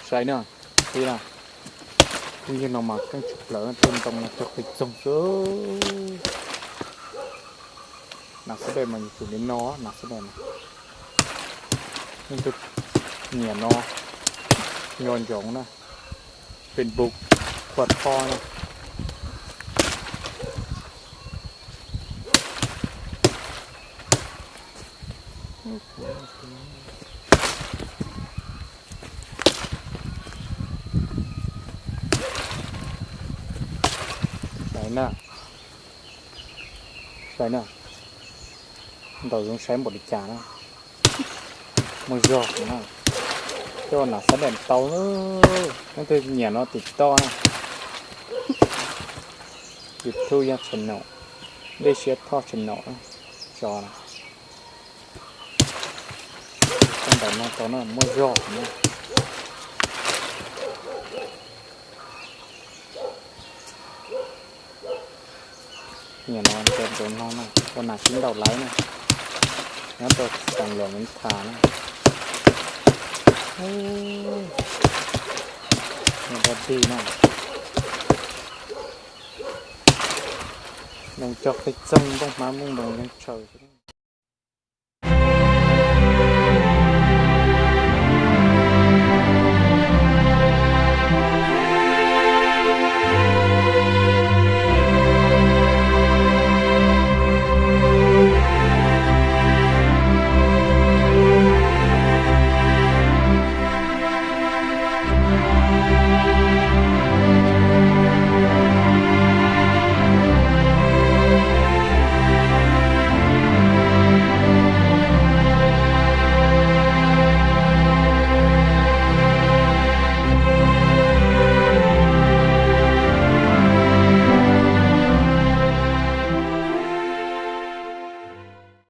Saib na, saib na, phooj ywg, no mas keej tshaj plaws, tej ntoo no cog qis txoog xwb. Nas xab dej mas yuav tsum li no, nas xab dej no. Leej twg nyiam no nco ntsoov na, Facebook Khuam Thoj na. Saib na, saib na, ntaus zoo saib npaum li cas na. Muaj zog na, coj nas xab dej tau na. Leej twg nyiam no tim toj na, YouTube yog channel, Dej Siab Thoj channel na, tso na. Coj ntaus no tau na, muaj zog na. Nyiam no ces ntaus no na, ua nas sib ntaus lawv na. Nyob rau xeev Luam Viv Thas na. Nyob rau dig na. Noo cog qis txoog, nplooj hmab nplooj ntoos yeej tshaws.